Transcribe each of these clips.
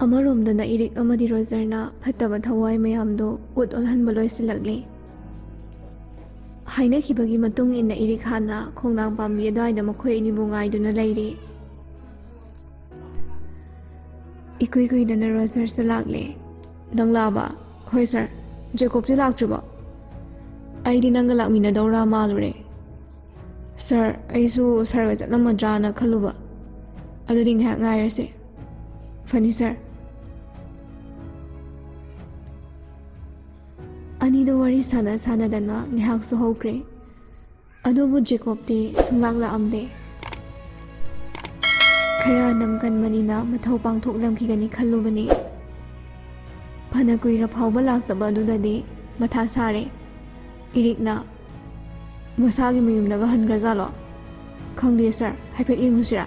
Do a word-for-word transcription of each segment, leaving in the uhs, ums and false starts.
ꯑꯃꯔꯣꯝꯗꯅ ꯏꯔꯤꯛ ꯑꯃꯗꯤ ꯔꯣꯖꯔꯅ ꯐꯠꯇꯕ ꯊꯋꯥꯏ ꯃꯌꯥꯝꯗꯨ ꯎꯠ ꯑꯣꯜꯍꯟꯕ ꯂꯣꯏꯁꯤꯜꯂꯛꯂꯤ꯫ ꯍꯥꯏꯅꯈꯤꯕꯒꯤ ꯃꯇꯨꯡ ꯏꯟꯅ ꯏꯔꯤꯛ ꯍꯥꯟꯅ ꯈꯣꯡꯅꯥꯡ ꯄꯥꯝꯕꯤ ꯑꯗꯨꯋꯥꯏꯗ ꯃꯈꯣꯏ ꯑꯅꯤꯕꯨ ꯉꯥꯏꯗꯨꯅ ꯂꯩꯔꯤ꯫ ꯏꯀꯨꯏ ꯀꯨꯏꯗꯅ ꯔꯣꯖꯔꯁꯨ ꯂꯥꯛꯂꯦ꯫ "ꯅꯪ ꯂꯥꯛꯑꯕ?" "ꯍꯣꯏ ꯁꯥꯔ꯫ ꯖꯦꯀꯣꯕꯇꯤ ꯂꯥꯛꯇ꯭ꯔꯤꯕꯣ? ꯑꯩꯗꯤ ꯅꯪꯒ ꯂꯥꯛꯃꯤꯟꯅꯗꯧꯔꯥ ꯃꯥꯜꯂꯨꯔꯦ꯫ ꯁꯥꯔ, ꯑꯩꯁꯨ ꯁꯥꯔꯒ ꯆꯠꯂꯝꯃꯗ꯭ꯔꯥꯅ ꯈꯜꯂꯨꯕ꯫ ꯑꯗꯨꯗꯤ ꯉꯥꯏꯍꯥꯛ ꯉꯥꯏꯔꯁꯦ꯫" "ꯐꯅꯤ ꯁꯥꯔ꯫" ꯑꯅꯤꯗꯣ ꯋꯥꯔꯤ ꯁꯥꯟꯅ ꯁꯥꯟꯅꯗꯅ ꯉꯥꯏꯍꯥꯛꯁꯨ ꯍꯧꯈ꯭ꯔꯦ꯫ ꯑꯗꯨꯕꯨ ꯖꯦꯀꯣꯕꯇꯤ ꯁꯨꯡꯂꯥꯛ ꯂꯥꯛꯑꯝꯗꯦ꯫ ꯈꯔ ꯅꯝ ꯀꯟꯕꯅꯤꯅ ꯃꯊꯧ ꯄꯥꯡꯊꯣꯛꯂꯝꯈꯤꯒꯅꯤ ꯈꯜꯂꯨꯕꯅꯤ꯫ ꯐꯅ ꯀꯨꯏꯔ ꯐꯥꯎꯕ ꯂꯥꯛꯇꯕ ꯑꯗꯨꯗꯗꯤ ꯃꯊꯥ ꯁꯥꯔꯦ꯫ ꯏꯔꯤꯛꯅ, "ꯃꯁꯥꯒꯤ ꯃꯌꯨꯝꯗꯒ ꯍꯟꯈ꯭ꯔꯖꯥꯠꯂꯣ? ꯈꯪꯗꯦ ꯁꯥꯔ, ꯍꯥꯏꯐꯦꯠ ꯌꯦꯡꯉꯨꯁꯤꯔꯥ?"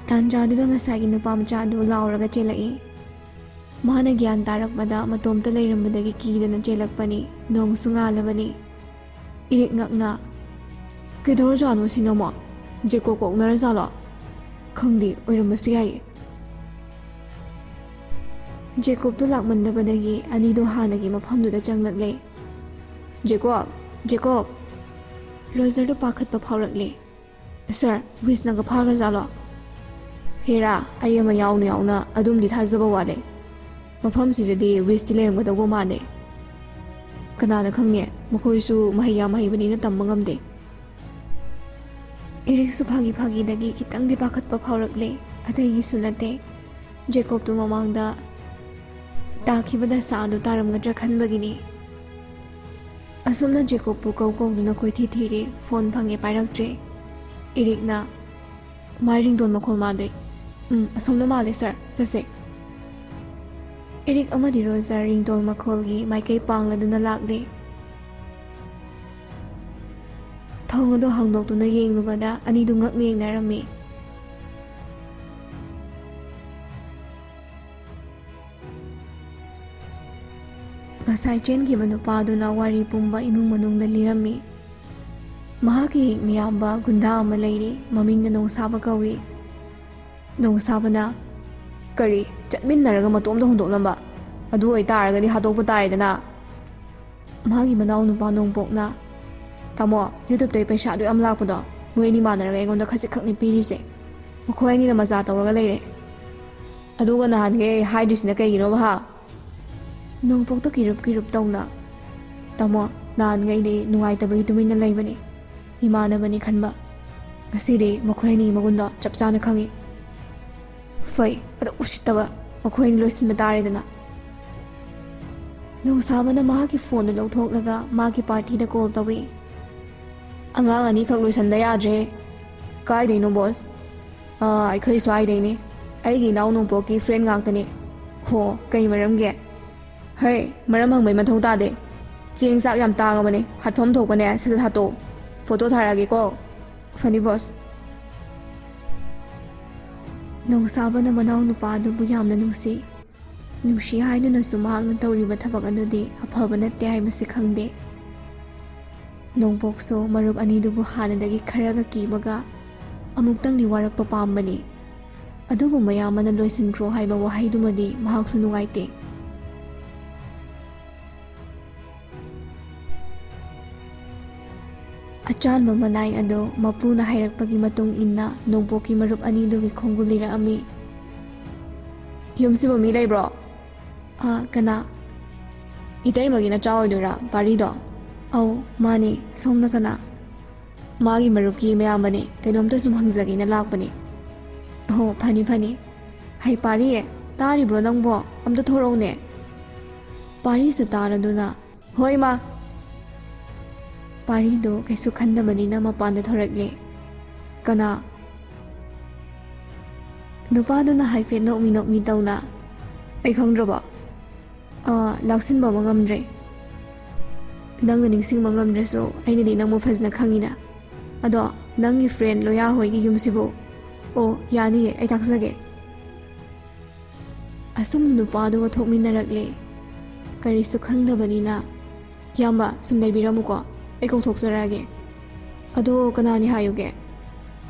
ꯇꯥꯟꯖꯥꯗꯨꯗ ꯉꯁꯥꯏꯒꯤ ꯅꯨꯄꯥ ꯃꯆꯥꯗꯨ ꯂꯥꯎꯔꯒ ꯆꯦꯜꯂꯛꯏ꯫ ꯃꯥꯅ ꯒ꯭ꯌꯥꯟ ꯇꯥꯔꯛꯄꯗ ꯃꯇꯣꯝꯇ ꯂꯩꯔꯝꯕꯗꯒꯤ ꯀꯤꯗꯅ ꯆꯦꯜꯂꯛꯄꯅꯤ꯫ ꯅꯣꯡꯁꯨ ꯉꯥꯜꯂꯕꯅꯤ꯫ ꯏꯔꯤꯛ ꯉꯛꯅ, "ꯀꯩꯗꯧꯔꯖꯥꯠꯅꯣ ꯁꯤꯅꯃꯣ? ꯖꯦꯀꯣꯕ ꯀꯣꯛꯅꯔꯖꯥꯠꯂꯣ? ꯈꯪꯗꯦ, ꯑꯣꯏꯔꯝꯕꯁꯨ ꯌꯥꯏꯌꯦ꯫" ꯖꯦꯀꯣꯕꯇꯨ ꯂꯥꯛꯃꯟꯗꯕꯗꯒꯤ ꯑꯅꯤꯗꯨ ꯍꯥꯟꯅꯒꯤ ꯃꯐꯝꯗꯨꯗ ꯆꯪꯂꯛꯂꯦ꯫ "ꯖꯦꯀꯣꯕ! ꯖꯦꯀꯣꯕ!" ꯔꯣꯖꯔꯗꯨ ꯄꯥꯈꯠꯄ ꯐꯥꯎꯔꯛꯂꯦ꯫ "ꯁꯥꯔ, ꯋꯤꯁꯅꯒ ꯐꯥꯈ꯭ꯔꯖꯥꯠꯂꯣ?" "ꯍꯦꯔꯥ, ꯑꯩ ꯑꯃ ꯌꯥꯎꯅ ꯌꯥꯎꯅ ꯑꯗꯨꯝꯗꯤ ꯊꯥꯖꯕ ꯋꯥꯠꯂꯦ꯫ ꯃꯐꯝꯁꯤꯗꯗꯤ ꯋꯤꯁꯇꯤ ꯂꯩꯔꯝꯒꯗꯧꯕ ꯃꯥꯟꯗꯦ꯫ ꯀꯅꯥꯅ ꯈꯪꯅꯤ, ꯃꯈꯣꯏꯁꯨ ꯃꯍꯩ ꯌꯥꯝ ꯍꯩꯕꯅꯤꯅ ꯇꯝꯕ ꯉꯝꯗꯦ꯫" ꯏꯔꯤꯛꯁꯨ ꯐꯥꯒꯤ ꯐꯥꯒꯤꯗꯒꯤ ꯈꯤꯇꯪꯗꯤ ꯄꯥꯈꯠꯄ ꯐꯥꯎꯔꯛꯂꯦ꯫ ꯑꯇꯩꯒꯤꯁꯨ ꯅꯠꯇꯦ, ꯖꯦꯀꯣꯕꯇꯨ ꯃꯃꯥꯡꯗ ꯇꯥꯈꯤꯕ ꯗꯁꯥ ꯑꯗꯨ ꯇꯥꯔꯝꯒꯗ꯭ꯔꯥ ꯈꯟꯕꯒꯤꯅꯤ꯫ ꯑꯁꯨꯝꯅ ꯖꯦꯀꯣꯕꯄꯨ ꯀꯧ ꯀꯧꯗꯨꯅ ꯀꯣꯏꯊꯤ ꯊꯤꯔꯦ, ꯐꯣꯟ ꯐꯪꯉꯦ ꯄꯥꯏꯔꯛꯇ꯭ꯔꯦ꯫ ꯏꯔꯤꯛꯅ, "ꯃꯥꯏ ꯔꯤꯡꯇꯣꯟ ꯃꯈꯣꯜ ꯃꯥꯜꯂꯦ꯫" "ꯎꯝ, ꯑꯁꯣꯝꯗ ꯃꯥꯜꯂꯦ ꯁꯥꯔ, ꯆꯠꯁꯦ꯫" ꯏꯔꯤꯛ ꯑꯃꯗꯤ ꯔꯣꯖꯔ ꯔꯤꯡꯇꯣꯟ ꯃꯈꯣꯜꯒꯤ ꯃꯥꯏꯀꯩ ꯄꯥꯡꯂꯗꯨꯅ ꯂꯥꯛꯂꯦ꯫ ꯊꯣꯡ ꯑꯗꯨ ꯍꯥꯡꯗꯣꯛꯇꯨꯅ ꯌꯦꯡꯂꯨꯕꯗ ꯑꯅꯤꯗꯨ ꯉꯛꯅ ꯌꯦꯡꯅꯔꯝꯃꯤ꯫ ꯉꯁꯥꯏ ꯆꯦꯟꯈꯤꯕ ꯅꯨꯄꯥꯗꯨꯅ ꯋꯥꯔꯤ ꯄꯨꯝꯕ ꯏꯃꯨꯡ ꯃꯅꯨꯡꯗ ꯂꯤꯔꯝꯃꯤ꯫ ꯃꯍꯥꯛꯀꯤ ꯍꯦꯛ ꯃꯤꯌꯥꯝꯕ ꯒꯨꯟꯗꯥ ꯑꯃ ꯂꯩꯔꯤ, ꯃꯃꯤꯡꯅ ꯅꯣꯡꯁꯥꯕ ꯀꯧꯏ꯫ ꯅꯣꯡꯁꯥꯕꯅ, "ꯀꯔꯤ, ꯆꯠꯃꯤꯟꯅꯔꯒ ꯃꯇꯣꯝꯇ ꯍꯨꯟꯗꯣꯛꯂꯝꯕ? ꯑꯗꯨ ꯑꯣꯏꯇꯥꯔꯒꯗꯤ ꯍꯥꯠꯇꯣꯛꯄ ꯇꯥꯔꯦꯗꯅ?" ꯃꯥꯒꯤ ꯃꯅꯥꯎ ꯅꯨꯄꯥ ꯅꯣꯡꯄꯣꯛꯅ, "ꯇꯥꯃꯣ, YouTubeꯇꯩ ꯄꯩꯁꯥꯗꯨ ꯌꯥꯝ ꯂꯥꯛꯄꯗꯣ ꯃꯣꯏ ꯑꯅꯤ ꯃꯥꯟꯅꯔꯒ ꯑꯩꯉꯣꯟꯗ ꯈꯖꯤꯛꯈꯛꯅꯤ ꯄꯤꯔꯤꯁꯦ꯫ ꯃꯈꯣꯏ ꯑꯅꯤꯅ ꯃꯖꯥ ꯇꯧꯔꯒ ꯂꯩꯔꯦ꯫ ꯑꯗꯨꯒ ꯅꯍꯥꯟꯈꯩ ꯍꯥꯏꯗ꯭ꯔꯤꯁꯤꯅ ꯀꯩꯒꯤꯅꯣꯕ, ꯍꯥ?" ꯅꯣꯡꯄꯣꯛꯇ ꯀꯤꯔꯨꯞ ꯀꯤꯔꯨꯞ ꯇꯧꯅ, "ꯇꯥꯃꯣ, ꯅꯍꯥꯟꯈꯩꯗꯤ ꯅꯨꯡꯉꯥꯏꯇꯕꯒꯤ ꯇꯨꯃꯤꯟꯅ ꯂꯩꯕꯅꯤ, ꯏꯃꯥꯟꯅꯕꯅꯤ ꯈꯟꯕ꯫ ꯉꯁꯤꯗꯤ ꯃꯈꯣꯏ ꯑꯅꯤꯒꯤ ꯃꯒꯨꯟꯗꯣ ꯆꯞ ꯆꯥꯅ ꯈꯪꯉꯤ꯫ ꯐꯩ, ꯑꯗꯨ ꯎꯁꯤꯠꯇꯕ, ꯃꯈꯣꯏ ꯑꯅꯤ ꯂꯣꯏꯁꯤꯟꯕ ꯇꯥꯔꯦꯗꯅ꯫" ꯅꯣꯡꯁꯥꯕꯅ ꯃꯍꯥꯛꯀꯤ phoneꯗꯨ ꯂꯧꯊꯣꯛꯂꯒ ꯃꯥꯒꯤ partyꯗ call ꯇꯧꯏ꯫ "ꯑꯉꯥꯡ ꯑꯅꯤꯈꯛ ꯂꯣꯏꯁꯟꯗ ꯌꯥꯗ꯭ꯔꯦ꯫" "ꯀꯥꯏꯗꯩꯅꯣ boss?" "ꯑꯥ, ꯑꯩꯈꯣꯏ ꯁ꯭ꯋꯥꯏꯗꯩꯅꯦ꯫ ꯑꯩꯒꯤ ꯏꯅꯥꯎ ꯅꯣꯡꯄꯣꯛꯀꯤ friend ꯉꯥꯛꯇꯅꯦ꯫" "ꯍꯣ, ꯀꯩ ꯃꯔꯝꯒꯤ?" "ꯍꯩ, ꯃꯔꯝ ꯍꯪꯕꯩ ꯃꯊꯧ ꯇꯥꯗꯦ꯫ ꯆꯦꯡ ꯆꯥꯛ ꯌꯥꯝ ꯇꯥꯡꯉꯕꯅꯦ, ꯍꯥꯠꯐꯝ ꯊꯣꯛꯄꯅꯦ ꯁꯠ ꯁꯠ ꯍꯥꯠꯇꯣꯛꯑꯣ꯫ Photo ꯊꯥꯔꯛꯑꯒꯦꯀꯣ꯫" "ꯐꯅꯤ boss꯫" ꯅꯣꯡꯁꯥꯕꯅ ꯃꯅꯥꯎ ꯅꯨꯄꯥ ꯑꯗꯨꯕꯨ ꯌꯥꯝꯅ ꯅꯨꯡꯁꯤ꯫ ꯅꯨꯡꯁꯤ ꯍꯥꯏꯗꯨꯅꯁꯨ ꯃꯍꯥꯛꯅ ꯇꯧꯔꯤꯕ ꯊꯕꯛ ꯑꯗꯨꯗꯤ ꯑꯐꯕ ꯅꯠꯇꯦ ꯍꯥꯏꯕꯁꯤ ꯈꯪꯗꯦ꯫ ꯅꯣꯡꯄꯣꯛꯁꯨ ꯃꯔꯨꯞ ꯑꯅꯤꯗꯨꯕꯨ ꯍꯥꯟꯅꯗꯒꯤ ꯈꯔꯒ ꯀꯤꯕꯒ ꯑꯃꯨꯛꯇꯪꯗꯤ ꯋꯥꯔꯛꯄ ꯄꯥꯝꯕꯅꯤ꯫ ꯑꯗꯨꯕꯨ ꯃꯌꯥꯝꯕꯅ ꯂꯣꯏꯁꯤꯟꯈ꯭ꯔꯣ ꯍꯥꯏꯕ ꯋꯥꯍꯩꯗꯨꯃꯗꯤ ꯃꯍꯥꯛꯁꯨ ꯅꯨꯡꯉꯥꯏꯇꯦ꯫ ꯑꯆꯥꯟꯕ ꯃꯅꯥꯏ ꯑꯗꯨ ꯃꯄꯨꯅ ꯍꯥꯏꯔꯛꯄꯒꯤ ꯃꯇꯨꯡ ꯏꯟꯅ ꯅꯣꯡꯄꯣꯛꯀꯤ ꯃꯔꯨꯞ ꯑꯅꯤꯗꯨꯒꯤ ꯈꯣꯡꯒꯨꯜ ꯂꯤꯔꯛꯑꯝꯃꯤ꯫ "ꯌꯨꯝꯁꯤꯕꯨ ꯃꯤ ꯂꯩꯕ꯭ꯔꯣ?" "ꯑꯥ, ꯀꯅꯥ?" "ꯏꯇꯩꯃꯒꯤ ꯅꯆꯥ ꯑꯣꯏꯗꯣꯏꯔꯥ, ꯄꯥꯔꯤꯗꯣ?" "ꯑꯧ, ꯃꯥꯅꯦ꯫ ꯁꯣꯝꯅ ꯀꯅꯥ?" "ꯃꯥꯒꯤ ꯃꯔꯨꯞꯀꯤ ꯃꯌꯥꯝꯕꯅꯦ꯫ ꯀꯩꯅꯣꯝꯇ ꯁꯨꯝ ꯍꯪꯖꯒꯦꯅ ꯂꯥꯛꯄꯅꯦ꯫" "ꯑꯣ, ꯐꯅꯤ, ꯐꯅꯤ꯫ ꯍꯩ, ꯄꯥꯔꯤ, ꯇꯥꯔꯤꯕ꯭ꯔꯣ ꯅꯪꯕꯣ? ꯑꯝꯇ ꯊꯣꯔꯛꯎꯅꯦ꯫" ꯄꯥꯔꯤꯁꯨ ꯇꯥꯔꯗꯨꯅ, "ꯍꯣꯏ, ꯃꯥ꯫" ꯄꯥꯔꯤꯗꯣ ꯀꯩꯁꯨ ꯈꯟꯗꯕꯅꯤꯅ ꯃꯄꯥꯟꯗ ꯊꯣꯔꯛꯂꯦ꯫ "ꯀꯅꯥ?" ꯅꯨꯄꯥꯗꯨꯅ ꯍꯥꯏꯐꯦꯠ ꯅꯣꯛꯃꯤ ꯅꯣꯛꯃꯤ ꯇꯧꯅ, "ꯑꯩ ꯈꯪꯗ꯭ꯔꯕꯣ?" "ꯑꯥ, ꯂꯥꯛꯁꯤꯟꯕ ꯑꯃ ꯉꯝꯗ꯭ꯔꯦ꯫" "ꯅꯪꯅ ꯅꯤꯡꯁꯤꯡꯕ ꯉꯝꯗ꯭ꯔꯁꯨ ꯑꯩꯅꯗꯤ ꯅꯪꯕꯨ ꯐꯖꯅ ꯈꯪꯉꯤꯅ꯫ ꯑꯗꯣ, ꯅꯪꯒꯤ friend ꯂꯣꯌꯥ ꯍꯣꯏꯒꯤ ꯌꯨꯝꯁꯤꯕꯨ?" "ꯑꯣ, ꯌꯥꯅꯤꯌꯦ, ꯑꯩ ꯇꯥꯛꯆꯒꯦ꯫" ꯑꯁꯨꯝꯅ ꯅꯨꯄꯥꯗꯨꯒ ꯊꯣꯛꯃꯤꯟꯅꯔꯛꯂꯦ꯫ ꯀꯔꯤꯁꯨ ꯈꯪꯗꯕꯅꯤꯅ, "ꯏꯌꯥꯝꯕ, ꯁꯨꯝ ꯂꯩꯕꯤꯔꯝꯃꯨꯀꯣ, ꯑꯩ ꯀꯧꯊꯣꯛꯆꯔꯛꯑꯒꯦ꯫" "ꯑꯗꯣ ꯀꯅꯥꯅꯤ ꯍꯥꯏꯌꯨꯒꯦ?"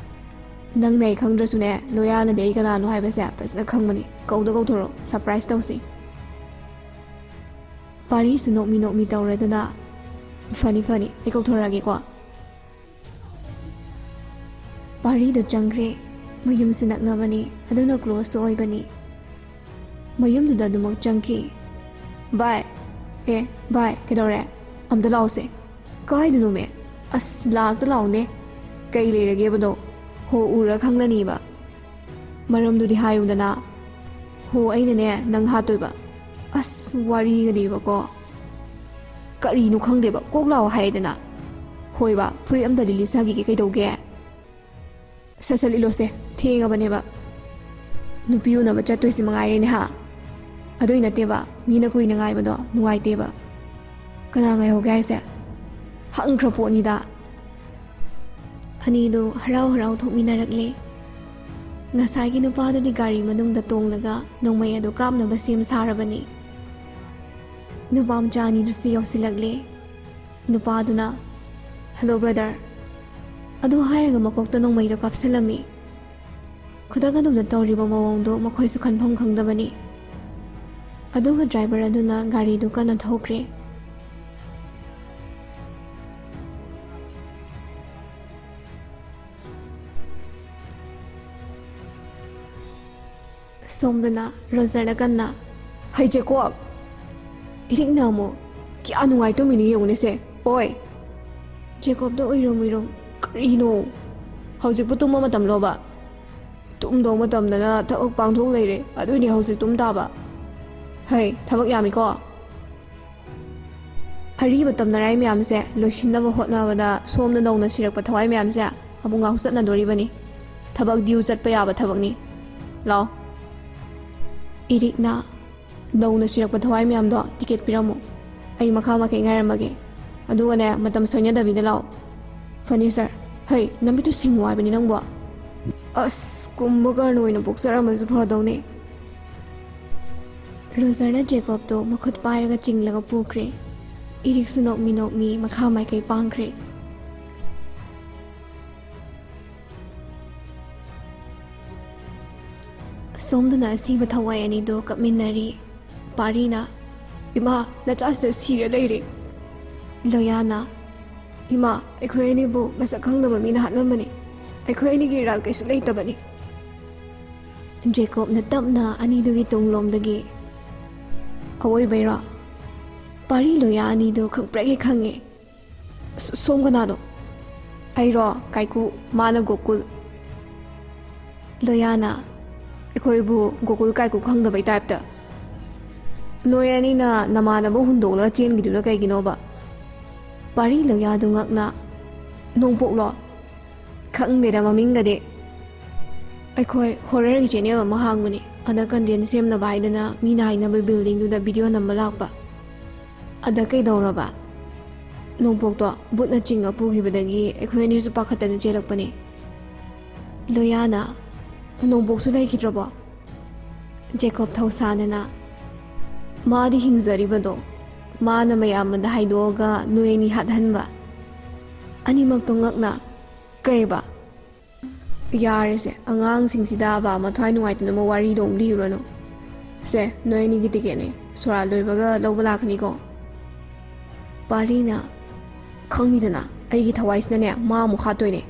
ꯅꯪꯅ ꯑꯩ ꯈꯪꯗ꯭ꯔꯁꯨꯅꯦ, ꯂꯣꯌꯥꯅꯗꯤ ꯑꯩ ꯀꯅꯥꯅꯣ ꯍꯥꯏꯕꯁꯦ ꯐꯖꯅ ꯈꯪꯕꯅꯤ꯫ ꯀꯧꯗ ꯀꯧꯊꯣꯔꯛꯑꯣ, ꯁꯔꯄ꯭ꯔꯥꯏꯁ ꯇꯧꯁꯤ꯫ ꯄꯥꯔꯤꯁꯨ ꯅꯣꯛꯃꯤ ꯅꯣꯛꯃꯤ ꯇꯧꯔꯗꯅ, "ꯐꯅꯤ, ꯐꯅꯤ, ꯑꯩ ꯀꯧꯊꯣꯔꯛꯑꯒꯦꯀꯣ"꯫ ꯄꯥꯔꯤꯗꯣ ꯆꯪꯈ꯭ꯔꯦ꯫ ꯃꯌꯨꯝꯁꯨ ꯅꯛꯅꯕꯅꯤ, ꯑꯗꯨꯅ ꯀ꯭ꯂꯣꯁꯁꯨ ꯑꯣꯏꯕꯅꯤ꯫ ꯃꯌꯨꯝꯗꯨꯗ ꯑꯗꯨꯃꯛ ꯆꯪꯈꯤ꯫ "ꯚꯥꯏ, ꯑꯦ, ꯚꯥꯏ, ꯀꯩꯗꯧꯔꯦ? ꯑꯝꯇ ꯂꯥꯛꯑꯣꯁꯦ"꯫ "ꯀꯥꯏꯗꯅꯣꯃꯦ?" "ꯑꯁ, ꯂꯥꯛꯇ ꯂꯥꯛꯑꯣꯅꯦ꯫ ꯀꯩ ꯂꯩꯔꯒꯦꯕꯗꯣ? ꯍꯣ, ꯎꯔ ꯈꯪꯂꯅꯤꯕ꯫ ꯃꯔꯝꯗꯨꯗꯤ ꯍꯥꯏꯌꯨꯗꯅ"꯫ "ꯍꯣ, ꯑꯩꯅꯅꯦ ꯅꯪ ꯍꯥꯠꯇꯣꯏꯕ"꯫ ꯑꯁ, ꯋꯥꯔꯤꯒꯗꯤꯕꯀꯣ꯫ ꯀꯔꯤꯅꯣ ꯈꯪꯗꯦꯕ, ꯀꯣꯛ ꯂꯥꯛꯑꯣ ꯍꯥꯏꯗꯅ꯫ "ꯍꯣꯏꯕ, ꯐꯨꯔꯤꯠ ꯑꯝꯇꯗꯤ ꯂꯤꯠꯆꯈꯤꯒꯦ, ꯀꯩꯗꯧꯒꯦ?" "ꯁꯠ ꯁꯠ ꯂꯤꯠꯂꯣꯁꯦ, ꯊꯦꯡꯉꯕꯅꯦꯕ꯫ ꯅꯨꯄꯤ ꯎꯅꯕ ꯆꯠꯇꯣꯏꯁꯤ ꯃꯉꯥꯏꯔꯦꯅꯦ ꯍꯥ? ꯑꯗꯨꯏ ꯅꯠꯇꯦꯕ, ꯃꯤꯅ ꯀꯨꯏꯅ ꯉꯥꯏꯕꯗꯣ ꯅꯨꯡꯉꯥꯏꯇꯦꯕ"꯫ "ꯀꯅꯥ ꯉꯥꯏꯍꯧꯒꯦ ꯍꯥꯏꯁꯦ? ꯍꯪꯈ꯭ꯔ ꯄꯣꯠꯅꯤꯗ"꯫ ꯑꯅꯤꯗꯨ ꯍꯔꯥꯎ ꯍꯔꯥꯎ ꯊꯣꯛꯃꯤꯟꯅꯔꯛꯂꯦ꯫ ꯉꯁꯥꯏꯒꯤ ꯅꯨꯄꯥꯗꯨꯗꯤ ꯒꯥꯔꯤ ꯃꯅꯨꯡꯗ ꯇꯣꯡꯂꯒ ꯅꯣꯡꯃꯩ ꯑꯗꯨ ꯀꯥꯞꯅꯕ ꯁꯦꯝ ꯁꯥꯔꯕꯅꯤ꯫ ꯅꯨꯄꯥ ꯃꯆꯥ ꯑꯅꯤꯗꯨꯁꯨ ꯌꯧꯁꯤꯜꯂꯛꯂꯦ꯫ ꯅꯨꯄꯥꯗꯨꯅ, "ꯍꯜꯂꯣ, ꯕ꯭ꯔꯗꯔ"꯫ ꯑꯗꯨ ꯍꯥꯏꯔꯒ ꯃꯀꯣꯛꯇ ꯅꯣꯡꯃꯩꯗꯣ ꯀꯥꯞꯁꯤꯜꯂꯝꯃꯤ꯫ ꯈꯨꯗꯛ ꯑꯗꯨꯝꯗ ꯇꯧꯔꯤꯕ ꯃꯑꯣꯡꯗꯣ ꯃꯈꯣꯏꯁꯨ ꯈꯟꯐꯝ ꯈꯪꯗꯕꯅꯤ꯫ ꯑꯗꯨꯒ ꯗ꯭ꯔꯥꯏꯚꯔ ꯑꯗꯨꯅ ꯒꯥꯔꯤꯗꯨ ꯀꯟꯅ ꯊꯧꯈ꯭ꯔꯦ꯫ ꯁꯣꯝꯗꯅ ꯔꯣꯖꯔꯅ ꯀꯟꯅ, "ꯍꯩ ꯖꯦꯀꯣꯕ!" ꯏꯔꯤꯛꯅ ꯑꯃꯨꯛ, "ꯀꯌꯥ ꯅꯨꯡꯉꯥꯏ ꯇꯨꯝꯃꯤꯅꯣ ꯌꯦꯡꯉꯨꯅꯦꯁꯦ꯫ ꯑꯣꯏ!" ꯖꯦꯀꯣꯕꯇ ꯎꯏꯔꯨꯝ ꯎꯏꯔꯨꯝ, "ꯀꯔꯤꯅꯣ? ꯍꯧꯖꯤꯛꯄꯨ ꯇꯨꯝꯕ ꯃꯇꯝꯂꯣꯕ? ꯇꯨꯝꯗꯧ ꯃꯇꯝꯗꯅ ꯊꯕꯛ ꯄꯥꯡꯊꯣꯛ ꯂꯩꯔꯦ, ꯑꯗꯨꯏꯅꯦ ꯍꯧꯖꯤꯛ ꯇꯨꯝ ꯇꯥꯕ꯫ ꯍꯩ, ꯊꯕꯛ ꯌꯥꯝꯃꯤꯀꯣ꯫ ꯑꯔꯤꯕ ꯇꯝꯅꯔꯥꯏ ꯃꯌꯥꯝꯁꯦ ꯂꯣꯏꯁꯤꯟꯅꯕ ꯍꯣꯠꯅꯕꯗ ꯁꯣꯝꯗ ꯅꯧꯅ ꯁꯤꯔꯛꯄ ꯊꯋꯥꯏ ꯃꯌꯥꯝꯁꯦ ꯑꯃꯨꯛ ꯉꯥꯎꯆꯠꯅꯗꯣꯔꯤꯕꯅꯤ꯫ ꯊꯕꯛ ꯗ꯭ꯌꯨ ꯆꯠꯄ ꯌꯥꯕ ꯊꯕꯛꯅꯤ꯫ ꯂꯥꯛꯑꯣ"꯫ ꯏꯔꯤꯛꯅ, "ꯅꯧꯅ ꯁꯤꯔꯛꯄ ꯊꯋꯥꯏ ꯃꯌꯥꯝꯗꯣ ꯇꯤꯀꯦꯠ ꯄꯤꯔꯝꯃꯨ꯫ ꯑꯩ ꯃꯈꯥ ꯃꯥꯏꯀꯩ ꯉꯥꯏꯔꯝꯃꯒꯦ꯫ ꯑꯗꯨꯒꯅꯦ, ꯃꯇꯝ ꯁꯣꯏꯅꯗꯕꯤꯗ ꯂꯥꯛꯑꯣ"꯫ "ꯐꯅꯤ, ꯁꯥꯔ"꯫ "ꯍꯩ, ꯅꯃꯤꯠꯇꯨ ꯁꯤꯡꯉꯨ ꯍꯥꯏꯕꯅꯤ ꯅꯪꯕꯣ꯫ ꯑꯁ, ꯀꯨꯝꯕ ꯀꯔꯅ ꯑꯣꯏꯅ ꯄꯣꯛꯆꯔꯝꯃꯁꯨ ꯐꯗꯧꯅꯤ"꯫ ꯔꯣꯖꯔꯅ ꯖꯦꯀꯣꯕꯇꯨ ꯃꯈꯨꯠ ꯄꯥꯏꯔꯒ ꯆꯤꯡꯂꯒ ꯄꯨꯈ꯭ꯔꯦ꯫ ꯏꯔꯤꯛꯁꯨ ꯅꯣꯛꯃꯤ ꯅꯣꯛꯃꯤ ꯃꯈꯥ ꯃꯥꯏꯀꯩ ꯄꯥꯡꯈ꯭ꯔꯦ꯫ ꯁꯣꯝꯗꯅ ꯑꯁꯤꯕ ꯊꯋꯥꯏ ꯑꯅꯤꯗꯨ ꯀꯞꯃꯤꯟꯅꯔꯤ꯫ ꯄꯥꯔꯤꯅ, "ꯏꯃꯥ, ꯅꯆꯥꯁꯤꯗ ꯁꯤꯔ ꯂꯩꯔꯦ꯫" ꯂꯣꯌꯥꯅ, "ꯏꯃꯥ, ꯑꯩꯈꯣꯏ ꯑꯅꯤꯕꯨ ꯃꯁꯛ ꯈꯪꯗꯕ ꯃꯤꯅ ꯍꯥꯠꯂꯝꯕꯅꯤ꯫ ꯑꯩꯈꯣꯏ ꯑꯅꯤꯒꯤ ꯏꯔꯥꯜ ꯀꯩꯁꯨ ꯂꯩꯇꯕꯅꯤ꯫" ꯖꯦꯀꯣꯕꯅ ꯇꯞꯅ ꯑꯅꯤꯗꯨꯒꯤ ꯇꯨꯡꯂꯣꯝꯗꯒꯤ, "ꯑꯋꯣꯏꯕꯩꯔꯣ?" ꯄꯥꯔꯤ ꯂꯣꯌꯥ ꯑꯅꯤꯗꯨ ꯈꯪꯄ꯭ꯔꯦꯛ ꯍꯦꯛ ꯈꯪꯉꯦ꯫ "ꯁꯣꯝ ꯀꯅꯥꯅꯣ?" "ꯑꯩꯔꯣ? ꯀꯥꯏꯀꯨ, ꯃꯥꯅ ꯒꯣꯀꯨꯜ꯫" ꯂꯣꯌꯥꯅ, ꯑꯩꯈꯣꯏꯕꯨ ꯒꯣꯀꯨꯜ ꯀꯥꯏꯀꯨ ꯈꯪꯗꯕꯩ ꯇꯥꯏꯞꯇ꯫ "ꯅꯣꯏ ꯑꯅꯤꯅ ꯅꯃꯥꯟꯅꯕ ꯍꯨꯟꯗꯣꯛꯂꯒ ꯆꯦꯟꯈꯤꯗꯨꯅ ꯀꯩꯒꯤꯅꯣꯕ?" ꯄꯥꯔꯤ ꯂꯣꯌꯥꯗꯨ ꯉꯛꯅ, "ꯅꯣꯡꯄꯣꯛꯂꯣ?" "ꯈꯪꯗꯦꯗ ꯃꯃꯤꯡꯒꯗꯤ꯫ ꯑꯩꯈꯣꯏ ꯍꯣꯔꯔꯒꯤ ꯆꯦꯅꯦꯜ ꯑꯃ ꯍꯥꯡꯕꯅꯤ꯫ ꯑꯗ ꯀꯟꯇꯦꯟ ꯁꯦꯝꯅꯕ ꯍꯥꯏꯗꯅ ꯃꯤꯅ ꯍꯥꯏꯅꯕ ꯕꯤꯜꯗꯤꯡꯗꯨꯗ ꯚꯤꯗꯤꯑꯣ ꯅꯝꯕ ꯂꯥꯛꯄ꯫ ꯑꯗ ꯀꯩꯗꯧꯔꯕ?" "ꯅꯣꯡꯄꯣꯛꯇꯣ ꯕꯨꯠꯅ ꯆꯤꯡꯉ ꯄꯨꯈꯤꯕꯗꯒꯤ ꯑꯩꯈꯣꯏ ꯑꯅꯤꯁꯨ ꯄꯥꯈꯠꯇꯅ ꯆꯦꯜꯂꯛꯄꯅꯤ꯫" ꯂꯣꯌꯥꯅ, "ꯅꯣꯡꯄꯣꯛꯁꯨ ꯂꯩꯈꯤꯗ꯭ꯔꯕꯣ?" ꯖꯦꯀꯣꯕ ꯊꯧꯁꯥꯗꯅ, "ꯃꯥꯗꯤ ꯍꯤꯡꯖꯔꯤꯕꯗꯣ, ꯃꯥꯅ ꯃꯌꯥꯝꯗ ꯍꯥꯏꯗꯣꯛꯑꯒ ꯅꯣꯏ ꯑꯅꯤ ꯍꯥꯠꯍꯟꯕ꯫" ꯑꯅꯤꯃꯛꯇꯣ ꯉꯛꯅ, "ꯀꯩꯕ?" "ꯌꯥꯔꯦꯁꯦ, ꯑꯉꯥꯡꯁꯤꯡꯁꯤꯗꯕ ꯃꯊ꯭ꯋꯥꯏ ꯅꯨꯡꯉꯥꯏꯇꯅꯕ ꯋꯥꯔꯤꯗꯣ ꯑꯃꯨꯛ ꯂꯤꯔꯨꯔꯅꯨ꯫ ꯁꯦ, ꯅꯣꯏ ꯑꯅꯤꯒꯤ ꯇꯤꯀꯦꯠꯅꯦ, ꯁꯣꯔꯥ ꯂꯣꯏꯕꯒ ꯂꯧꯕ ꯂꯥꯛꯀꯅꯤꯀꯣ꯫" ꯄꯥꯔꯤꯅ, "ꯈꯪꯅꯤꯗꯅ, ꯑꯩꯒꯤ ꯊꯋꯥꯏꯁꯤꯅꯅꯦ ꯃꯥ ꯑꯃꯨꯛ ꯍꯥꯠꯇꯣꯏꯅꯦ꯫"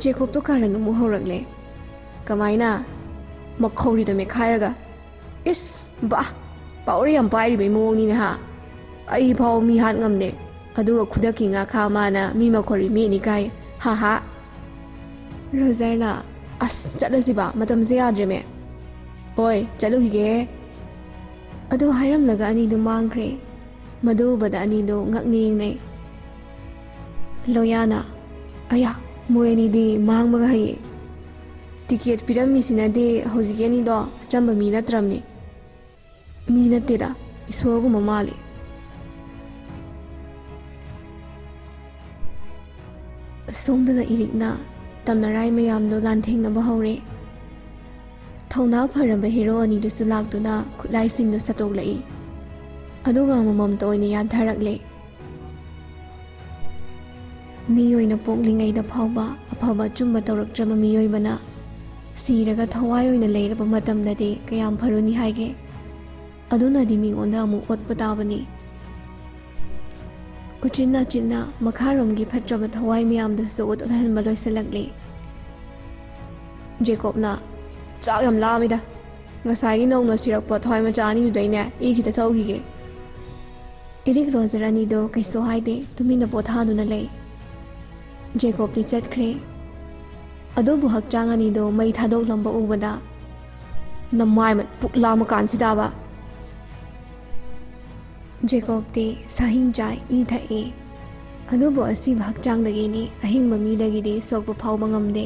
ꯖꯦꯀꯣꯕꯇꯣ ꯀꯥꯔꯟ ꯑꯃꯨꯛ ꯍꯧꯔꯛꯂꯦ꯫ "ꯀꯃꯥꯏꯅ? ꯃꯈꯧꯔꯤꯗꯣ ꯃꯦꯠꯈꯥꯏꯔꯒ?" "ꯏꯁ, ꯕꯥ, ꯄꯥꯎꯔ ꯌꯥꯝ ꯄꯥꯏꯔꯤꯕꯩ ꯃꯑꯣꯡꯅꯤꯅꯦ ꯍꯥ? ꯑꯩ ꯐꯥꯎ ꯃꯤ ꯍꯥꯠ ꯉꯝꯗꯦ, ꯑꯗꯨꯒ ꯈꯨꯗꯛꯀꯤ ꯉꯥꯈꯥ ꯃꯥꯅ ꯃꯤ ꯃꯈꯧꯔꯤ ꯃꯦꯠꯅꯤ ꯀꯥꯏ, ꯍꯥ ꯍꯥ꯫" ꯔꯣꯖꯔꯅ, "ꯑꯁ, ꯆꯠꯂꯁꯤꯕ, ꯃꯇꯝꯁꯦ ꯌꯥꯗ꯭ꯔꯦꯃꯦ꯫" "ꯍꯣꯏ, ꯆꯠꯂꯨꯈꯤꯒꯦ꯫" ꯑꯗꯨ ꯍꯥꯏꯔꯝꯂꯒ ꯑꯅꯤꯗꯨ ꯃꯥꯡꯈ꯭ꯔꯦ꯫ ꯃꯗꯨ ꯎꯕꯗ ꯑꯅꯤꯗꯨ ꯉꯛꯅ ꯌꯦꯡꯅꯩ꯫ ꯂꯣꯌꯥꯅ, "ꯑꯌꯥ, ꯃꯣꯏ ꯑꯅꯤꯗꯤ ꯃꯥꯡꯕꯒ ꯍꯩꯌꯦ꯫ ꯇꯤꯀꯦꯠ ꯄꯤꯔꯝꯃꯤꯁꯤꯅꯗꯤ ꯍꯧꯖꯤꯛꯀꯤ ꯑꯅꯤꯗꯣ ꯑꯆꯝꯕ ꯃꯤ ꯅꯠꯇ꯭ꯔꯕꯅꯤ꯫ ꯃꯤ ꯅꯠꯇꯦꯗ, ꯏꯁꯣꯔꯒꯨꯝꯕ ꯃꯥꯜꯂꯤ꯫" ꯁꯣꯝꯗꯅ ꯏꯔꯤꯛꯅ ꯇꯝꯅꯔꯥꯏ ꯃꯌꯥꯝꯗꯣ ꯂꯥꯟꯊꯦꯡꯅꯕ ꯍꯧꯔꯦ꯫ ꯊꯧꯅꯥ ꯐꯔꯕ ꯍꯦꯔꯣ ꯑꯅꯤꯗꯨꯁꯨ ꯂꯥꯛꯇꯨꯅ ꯈꯨꯠꯂꯥꯏꯁꯤꯡꯗꯨ ꯁꯠꯇꯣꯛꯂꯛꯏ꯫ ꯑꯗꯨꯒ ꯑꯃꯃꯝꯇ ꯑꯣꯏꯅ ꯌꯥꯟꯊꯔꯛꯂꯦ꯫ ꯃꯤ ꯑꯣꯏꯅ ꯄꯣꯛꯂꯤꯉꯩꯗ ꯐꯥꯎꯕ ꯑꯐꯕ ꯑꯆꯨꯝꯕ ꯇꯧꯔꯛꯇ꯭ꯔꯕ ꯃꯤꯑꯣꯏꯕꯅ ꯁꯤꯔꯒ ꯊꯋꯥꯏ ꯑꯣꯏꯅ ꯂꯩꯔꯕ ꯃꯇꯝꯗꯗꯤ ꯀꯌꯥꯝ ꯐꯔꯨꯅꯤ ꯍꯥꯏꯒꯦ? ꯑꯗꯨꯅꯗꯤ ꯃꯤꯉꯣꯟꯗ ꯑꯃꯨꯛ ꯑꯣꯠꯄ ꯇꯥꯕꯅꯤ꯫ ꯎꯆꯤꯟ ꯅꯥꯆꯤꯟꯅ ꯃꯈꯥꯔꯣꯝꯒꯤ ꯐꯠꯇ꯭ꯔꯕ ꯊꯋꯥꯏ ꯃꯌꯥꯝꯗꯨꯁꯨ ꯑꯣꯠꯍꯟꯕ ꯂꯣꯏꯁꯤꯜꯂꯛꯂꯤ꯫ ꯖꯦꯀꯣꯕꯅ, "ꯆꯥꯛ ꯌꯥꯝ ꯂꯥꯝꯃꯤꯗ꯫ ꯉꯁꯥꯏꯒꯤ ꯅꯧꯅ ꯁꯤꯔꯛꯄ ꯊꯋꯥꯏ ꯃꯆꯥ ꯑꯅꯤꯗꯨꯗꯩꯅꯦ ꯏ ꯈꯤꯇ ꯊꯛꯎꯈꯤꯒꯦ꯫" ꯏꯔꯤꯛ ꯔꯣꯖꯔ ꯑꯅꯤꯗꯣ ꯀꯩꯁꯨ ꯍꯥꯏꯗꯦ, ꯇꯨꯃꯤꯟꯅ ꯄꯣꯊꯥꯗꯨꯅ ꯂꯩ꯫ ꯖꯦꯀꯣꯕꯇꯤ ꯆꯠꯈ꯭ꯔꯦ꯫ ꯑꯗꯨꯕꯨ ꯍꯛꯆꯥꯡ ꯑꯅꯤꯗꯣ ꯃꯩ ꯊꯥꯗꯣꯛꯂꯝꯕ ꯎꯕꯗ, "ꯅꯃꯥꯏ ꯃꯠ ꯄꯨꯛ ꯂꯥꯝꯃ ꯀꯥꯟꯁꯤꯗꯕ!" ꯖꯦꯀꯣꯕꯇꯤ ꯁꯥꯍꯤꯡ ꯆꯥꯏ, ꯏ ꯊꯛꯏ꯫ ꯑꯗꯨꯕꯨ ꯑꯁꯤꯕ ꯍꯛꯆꯥꯡꯗꯒꯤꯅꯤ, ꯑꯍꯤꯡꯕ ꯃꯤꯗꯒꯤꯗꯤ ꯁꯣꯛꯄ ꯐꯥꯎꯕ ꯉꯝꯗꯦ꯫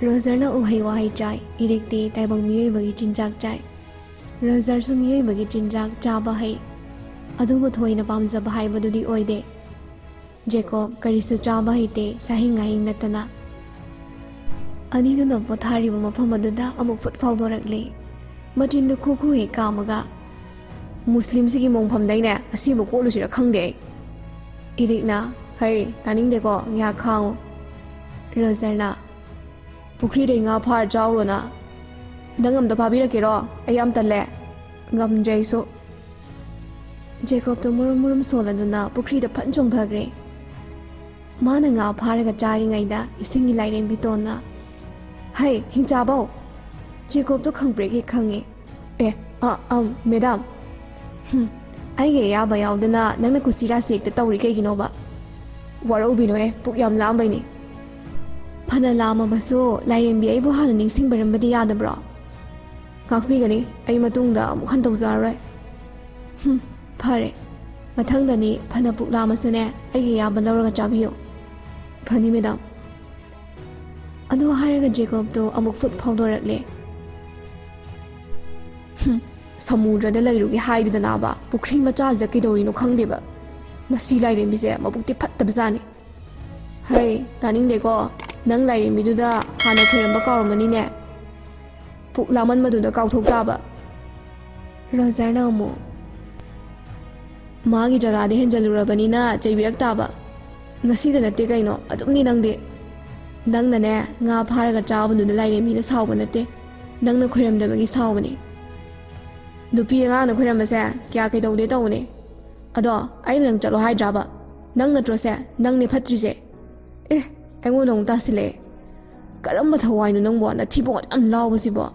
ꯔꯣꯖꯔꯅ ꯎꯍꯩ ꯋꯥꯍꯩ ꯆꯥꯏ, ꯏꯔꯤꯛꯇꯤ ꯇꯥꯏꯕꯪ ꯃꯤꯑꯣꯏꯕꯒꯤ ꯆꯤꯟꯖꯥꯛ ꯆꯥꯏ꯫ ꯔꯣꯖꯔꯁꯨ ꯃꯤꯑꯣꯏꯕꯒꯤ ꯆꯤꯟꯖꯥꯛ ꯆꯥꯕ ꯍꯩ, ꯑꯗꯨꯕꯨ ꯊꯣꯏꯅ ꯄꯥꯝꯖꯕ ꯍꯥꯏꯕꯗꯨꯗꯤ ꯑꯣꯏꯗꯦ꯫ ꯖꯦꯀꯣꯕ ꯀꯔꯤꯁꯨ ꯆꯥꯕ ꯍꯩꯇꯦ, ꯁꯥꯍꯤꯡ ꯉꯥꯍꯤꯡ ꯅꯠꯇꯅ꯫ ꯑꯅꯤꯗꯨꯅ ꯄꯣꯊꯥꯔꯤꯕ ꯃꯐꯝ ꯑꯗꯨꯗ ꯑꯃꯨꯛ ꯐꯨꯠ ꯐꯥꯎꯗꯣꯔꯛꯂꯦ꯫ ꯃꯆꯤꯟꯗꯨ ꯈꯨ ꯈꯨ ꯍꯦꯛ ꯀꯥꯝꯃꯒ, "ꯃꯨꯁꯂꯤꯝꯁꯤꯒꯤ ꯃꯣꯡꯐꯝꯗꯩꯅꯦ ꯑꯁꯤꯕꯨ ꯀꯣꯠꯂꯨꯁꯤꯔ ꯈꯪꯗꯦ ꯑꯩ꯫" ꯏꯔꯤꯛꯅ, "ꯍꯩ, ꯇꯥꯅꯤꯡꯗꯦꯀꯣ, ꯉꯥꯏꯍꯥꯛ ꯈꯥꯡꯉꯨ꯫" ꯔꯣꯖꯔꯅ, "ꯄꯨꯈ꯭ꯔꯤꯗꯩ ꯉꯥ ꯐꯥꯔ ꯆꯥꯎꯔꯣꯅ꯫ ꯅꯪ ꯑꯝꯇ ꯐꯥꯕꯤꯔꯛꯀꯦꯔꯣ? ꯑꯩ ꯌꯥꯝ ꯇꯜꯂꯦ꯫ ꯉꯝꯗ꯭ꯔꯦ ꯑꯩꯁꯨ꯫" ꯖꯦꯀꯣꯕꯇꯣ ꯃꯨꯔꯨꯝ ꯃꯨꯔꯨꯝ ꯁꯣꯜꯂꯗꯨꯅ ꯄꯨꯈ꯭ꯔꯤꯗ ꯐꯟ ꯆꯣꯡꯊꯈ꯭ꯔꯦ꯫ ꯃꯥꯅ ꯉꯥ ꯐꯥꯔꯒ ꯆꯥꯔꯤꯉꯩꯗ ꯏꯁꯤꯡꯒꯤ ꯂꯥꯏꯔꯦꯝꯕꯤ ꯇꯣꯟꯅ, "ꯍꯩ, ꯍꯤꯡꯆꯥꯕꯧ!" ꯖꯦꯀꯣꯕꯇꯣ ꯈꯪꯄ꯭ꯔꯦꯛ ꯍꯦꯛ ꯈꯪꯉꯦ꯫ "ꯑꯦ, ꯑ, ꯑꯝ, ꯃꯦꯗꯥꯝ꯫ ꯍꯨꯝ, ꯑꯩꯒꯤ ꯑꯌꯥꯕ ꯌꯥꯎꯗꯅ ꯅꯪꯅ ꯀꯨꯁꯤꯔꯥꯁꯤ ꯍꯦꯛꯇ ꯇꯧꯔꯤ ꯀꯩꯒꯤꯅꯣꯕ? ꯋꯥꯔꯧꯕꯤꯅꯨꯍꯦ, ꯄꯨꯛ ꯌꯥꯝ ꯂꯥꯝꯕꯩꯅꯤ꯫" "ꯐꯅ ꯂꯥꯝꯃꯕꯁꯨ ꯂꯥꯏꯔꯦꯝꯕꯤ ꯑꯩꯕꯨ ꯍꯥꯟꯅ ꯅꯤꯡꯁꯤꯡꯕꯤꯔꯝꯕꯗꯤ ꯌꯥꯗꯕ꯭ꯔꯣ?" "ꯉꯥꯛꯄꯤꯒꯅꯤ, ꯑꯩ ꯃꯇꯨꯡꯗ ꯑꯃꯨꯛ ꯍꯟ ꯇꯧꯖꯔꯔꯣꯏ꯫" "ꯍꯨꯝ, ꯐꯔꯦ꯫ ꯃꯊꯪꯗꯅꯤ ꯐꯅ ꯄꯨꯛ ꯂꯥꯝꯃꯁꯨꯅꯦ, ꯑꯩꯒꯤ ꯑꯌꯥꯕ ꯂꯧꯔꯒ ꯆꯥꯕꯤꯌꯨ꯫" "ꯐꯅꯤ, ꯃꯦꯗꯥꯝ꯫" ꯑꯗꯨ ꯍꯥꯏꯔꯒ ꯖꯦꯀꯣꯕꯇꯣ ꯑꯃꯨꯛ ꯐꯨꯠ ꯐꯥꯎꯗꯣꯔꯛꯂꯦ꯫ "ꯍꯨꯝ, ꯁꯃꯨꯗ꯭ꯔꯗ ꯂꯩꯔꯨꯒꯦ ꯍꯥꯏꯗꯨꯗꯅꯥꯕ, ꯄꯨꯈ꯭ꯔꯤ ꯃꯆꯥꯁꯤꯗ ꯀꯩꯗꯧꯔꯤꯅꯣ ꯈꯪꯗꯦꯕ꯫ ꯃꯁꯤ ꯂꯥꯏꯔꯦꯝꯕꯤꯁꯦ ꯃꯕꯨꯛꯇꯤ ꯐꯠꯇꯕꯖꯥꯠꯅꯤ꯫" "ꯍꯩ, ꯇꯥꯅꯤꯡꯗꯦꯀꯣ꯫ ꯅꯪ ꯂꯥꯏꯔꯦꯝꯕꯤꯗꯨꯗ ꯍꯥꯟꯅ ꯈꯣꯏꯔꯝꯕ ꯀꯥꯎꯔꯝꯃꯅꯤꯅꯦ꯫ ꯄꯨꯛ ꯂꯥꯃꯟꯕꯗꯨꯗ ꯀꯥꯎꯊꯣꯛ ꯇꯥꯕ꯫" ꯔꯣꯖꯔꯅ ꯑꯃꯨꯛ, "ꯃꯥꯒꯤ ꯖꯒꯥꯗ ꯍꯦꯟꯖꯜꯂꯨꯔꯕꯅꯤꯅ ꯆꯩꯕꯤꯔꯛ ꯇꯥꯕ꯫ ꯉꯁꯤꯗ ꯅꯠꯇꯦ ꯀꯩꯅꯣ, ꯑꯗꯨꯝꯅꯤ ꯅꯪꯗꯤ꯫" ꯅꯪꯅꯅꯦ, ꯉꯥ ꯐꯥꯔꯒ ꯆꯥꯕꯗꯨꯗ ꯂꯥꯏꯔꯦꯝꯕꯤꯅ ꯁꯥꯎꯕ ꯅꯠꯇꯦ, ꯅꯪꯅ ꯈꯣꯏꯔꯝꯗꯕꯒꯤ ꯁꯥꯎꯕꯅꯤ꯫ ꯅꯨꯄꯤ ꯑꯉꯥꯡꯅ ꯈꯣꯏꯔꯝꯕꯁꯦ ꯀꯌꯥ ꯀꯩꯗꯧꯗꯦ ꯇꯧꯕꯅꯦ꯫ ꯑꯗꯣ ꯑꯩꯅ ꯅꯪ ꯆꯠꯂꯣ ꯍꯥꯏꯗ꯭ꯔꯥꯕ? ꯅꯪ ꯅꯠꯇ꯭ꯔꯣꯁꯦ? ꯅꯪꯅꯦ ꯐꯠꯇ꯭ꯔꯤꯁꯦ꯫ ꯑꯦ, ꯑꯩꯉꯣꯟꯗ ꯑꯃꯨꯛ ꯇꯥꯁꯤꯜꯂꯛꯑꯦ꯫ ꯀꯔꯝꯕ ꯊꯋꯥꯏꯅꯣ ꯅꯪꯕꯣ, ꯅꯊꯤꯕꯣꯡ ꯑꯗꯨ ꯌꯥꯝ ꯂꯥꯎꯕꯁꯤꯕꯣ?